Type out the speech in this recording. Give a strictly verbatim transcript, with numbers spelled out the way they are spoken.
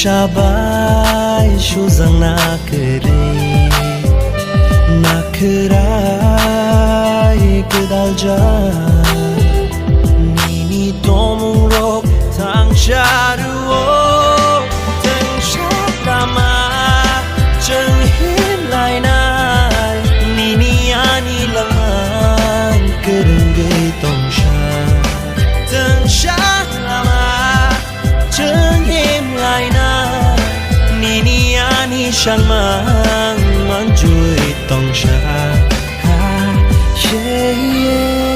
Sabai sujang na kwrwi, na khwrai gwdaljak. Nini tongmungrok thangsa rwo, thangsa lama chwng himlainai. Nini ani langmang kwrwngwi tongsa, thangsa lama chwng himlaina. Nini ani sangmang manjui tongsa. Ha, yeah, yeah.